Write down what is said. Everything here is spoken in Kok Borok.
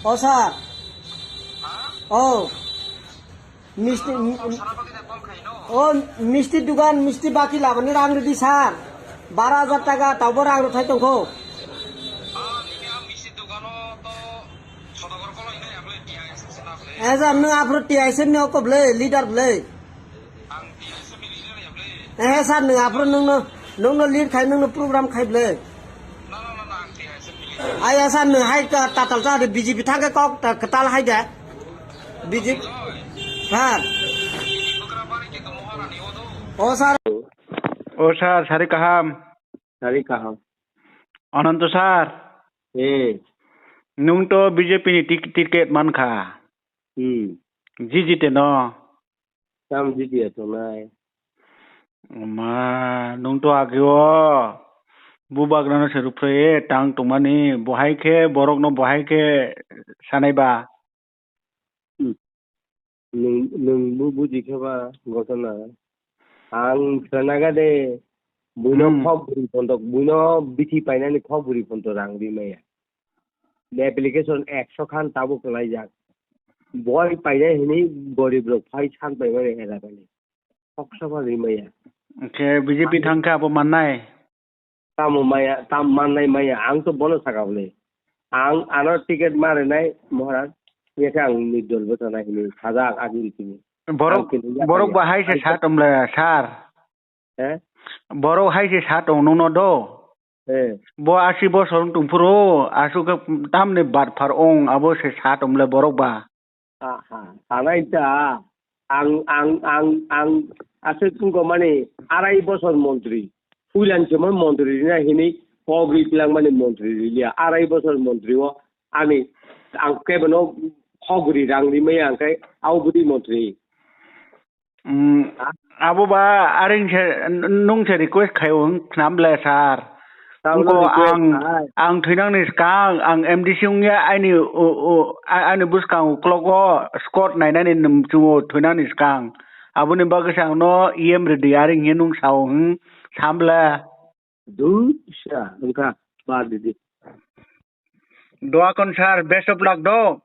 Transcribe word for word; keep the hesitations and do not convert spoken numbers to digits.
O sir. O. Misti, o misti dugan, misti baki labani rang ridi sir. Baro hajar taka taubo rang rwthai tongkho. E sir, nwng aphuru T I S F ni oko bwle, leader bwle. Eh sir, nwng aphuru nwngno, nwngno lead khai, nwngno program khai bwle. Aya sir, nwng hai ka tatal cha de B J P thangkhe kok ta kwtal hai de. B J P. Sir. O sir. O sir, sari kaham. Sari kaham. Ananto sir. Eh. Nwng to B J P ni tik-, ticket mankha. Hmm. Jijite no. Tam jiti ya tongnai. Ma, nwng to ageo bubagrano se rupre tang tongmani, bohai khe borokno bohai khe sanai ba. Hmm. Nwng, nwng bo buji khe ba gotona. Ang sanaga de, buino Hmm. khok bwrwi pontok, buino bithi painani khok bwrwi pontok rang ri maya. Application ekso khan tabuk kwlaijak. Boi painai hinwi gorib rok phai san paimani era bani. Khoksa ba ri maya. Hwnkhe B J P thangkhe abo mannai? Tamo maya, tam mannai maya, ang to bono saka bwle. Ang ano ticket ma rwnai, Maharaj, yakhe ang nirdol bwchanai hinwi sajak agini simi. Borok, Ang kinwi borok yakhe bahai se hai sa tomle, sir. He? Borok hai se sa tong nungno do. He. Bo asi bosor wng tong phuru, aswk khe tamni batphar wng, abo se sa tomle borok ba. Aha, sanai ta. Ang, ang, ang, ang, aswk wngkha mani arai bosor montri. Puilan se mon montri rina hini kok ri twlang mani montri riliya. Arai bosor montri o ani ang kebono khogri rang rimaya ang khe au budi montri. Mm, abo ba aring se, n-, nung se request khaio hwn khnam le sir. Tamo Wngkho request ang, khai. Ang thwinangni swkang, ang M D C wngya aini, o, o, a-, ani bwskang uklogo squad nainani num-, chungo thwinangni swkang. Aboni bagwi se ang no E M rwdi aring hinwi nung sao hwn sam le. Dusha, wngkha, bad di. Doa kon sir, best of luck do.